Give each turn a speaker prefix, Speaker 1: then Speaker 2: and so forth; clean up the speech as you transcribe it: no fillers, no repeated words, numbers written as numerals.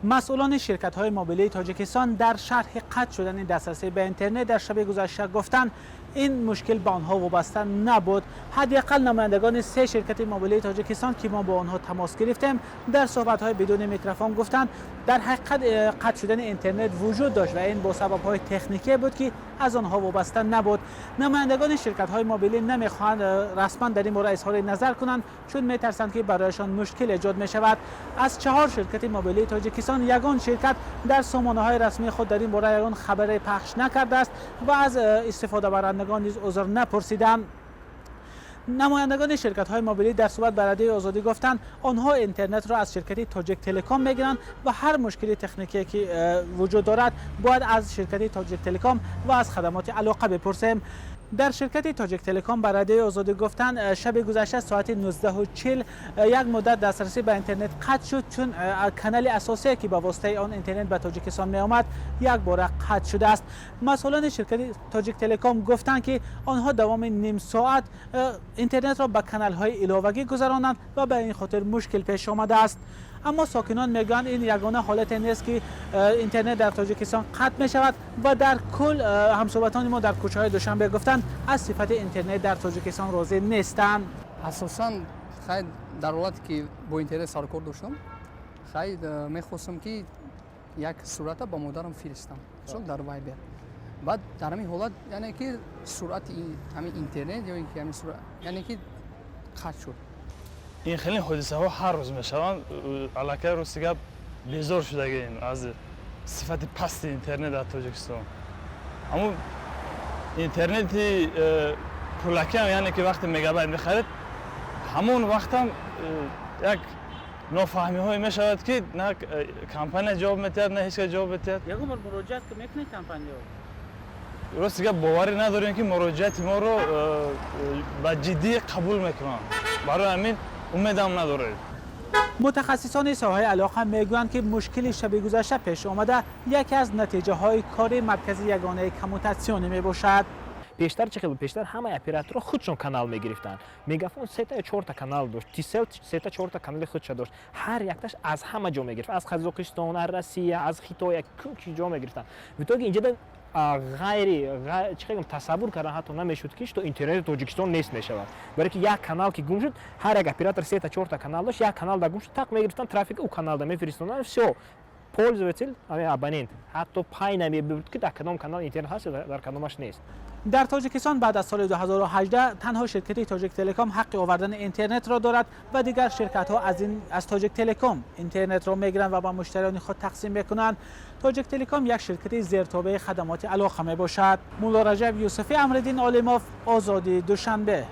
Speaker 1: Масъулони ширкатҳои мобилии Тоҷикистон дар шарҳи қатъ шудани дастрасӣ ба интернет дар шаби гузашта гуфтанд, ин мушкил ба онҳо вобаста набуд. Ҳадди ақал намояндагони се ширкати мобилии Тоҷикистон, ки мо бо онҳо тамос гирифтем, дар суҳбатҳои бидуни микрофон гуфтанд, дар ҳақиқат қатъ шудани интернет вуҷуд дошт ва ин бо сабабҳои техникие буд, ки аз онҳо вобаста набуд. Намояндагони ширкатҳои мобилӣ намехоҳанд расман дар ин бора изҳори назар кунанд, чун метарсанд, ки барояшон мушкил эҷод мешавад. Аз чаҳор ширкати мобилии Тоҷикистон ягон ширкат дар сомонаҳои расмии худ дар ин бора ягон хабаре пахш накардааст ва аз истифодабарандагон низ узр напурсиданд. Намояндагони ширкатҳои мобилӣ дар суҳбат ба Радиои Озодӣ гуфтанд, онҳо интернетро аз ширкати Тоҷик Телеком мегиранд ва ҳар мушкили техникие, ки вуҷуд дорад, бояд аз ширкати Тоҷик Телеком ва аз хадамоти алоқа бипурсем. Дар ширкати Тоҷик Телеком ба Радиои Озодӣ гуфтанд, шаби гузашта соати 19:40 як муддат дастрасӣ ба интернет қатъ шуд, чун канали асосие, ки ба воситаи он интернет ба Тоҷикистон меомад, якбора қатъ шудааст. Масъулони ширкати Тоҷик Телеком гуфтанд, ки онҳо давоми ним соат интернетро ба каналҳои иловагӣ гузаронанд ва ба ин хотир мушкил пеш омадааст. Аммо сокинон мегӯянд, ин ягона ҳолате нест, ки интернет дар Тоҷикистон қатъ мешавад ва дар кул ҳамсӯҳбатони мо дар кӯчаҳои Душанбе гуфтанд, аз сифати интернет дар Тоҷикистон розӣ нестанд.
Speaker 2: Асосан, хай, дар ҳолате ки бо интернет сарукор доштам, хай, мехостам, ки як сурата ба модарам фиристам, мисол, дар Вайбер. Баъд дар ҳамин ҳолат, яъне ки суръати ҳамин интернет ё ин ки ҳамин суръат, яъне ки қатъ шуд.
Speaker 3: Ин хеле ҳодисаҳо ҳар рӯз мешаванд. Аллакай, рости гап, безор шудагием аз сифати пасти интернет дар Тоҷикистон. Ҳамун интернети пулакиам, яъне ки вақте мегабайт мехаред, ҳамон вақтам як нофаҳмиҳое мешавад, ки на компания ҷавоб метиҳад, на ҳеч кас ҷавоб метиҳад.
Speaker 1: Ягон бор муроҷиат мекунед компанияо?
Speaker 3: Рости гап, боварӣ надорем, ки муроҷиати моро ба ҷиддӣ қабул мекунанд. Барои ҳамин умедам надорем.
Speaker 1: Мутахассисони соҳаи алоқа мегӯянд, ки мушкили шаби гузашта пеш омада яке аз натиҷаҳои кори маркази ягонаи коммутатсионӣ мебошад.
Speaker 4: Пештар чӣ хел буд? Пештар ҳамаи операторҳо худшон канал мегирифтанд. Мегафон сета ё чорта канал дошт, Тисел сета, чорта канали худша дошт. Ҳар якташ аз ҳама ҷо мегирифт: аз Қазоқистон, аз Россия, аз Хитой, ки ҷо мегирифтанд. В итоге инҷода ғайри чӣ хел тасаввур кардан ҳатто намешуд, ки что интернети Тоҷикистон нест мешавад, барое ки як канал ки гум шуд, ҳар як оператор сета, чорта канал дошт, як канал да гум шуд, тақ мегирифтанд, трафик ӯ каналда мефиристонанд, всё, пользователь, абонент ҳатто пай намебурд, ки дар кадом канал интернет ҳаст ё дар кадомаш нест.
Speaker 1: Дар Тоҷикистон баъд аз соли 2018 танҳо ширкати Тоҷик Телеком ҳаққи овардани интернетро дорад ва дигар ширкатҳо аз Тоҷик Телеком интернетро мегиранд ва ба муштариёни худ тақсим мекунанд. Тоҷик Телеком як ширкати зертобеи хадамоти алоқа мебошад. Мулло Раҷаб Юсуфӣ, Амриддин Олимов, Озодӣ, Душанбе.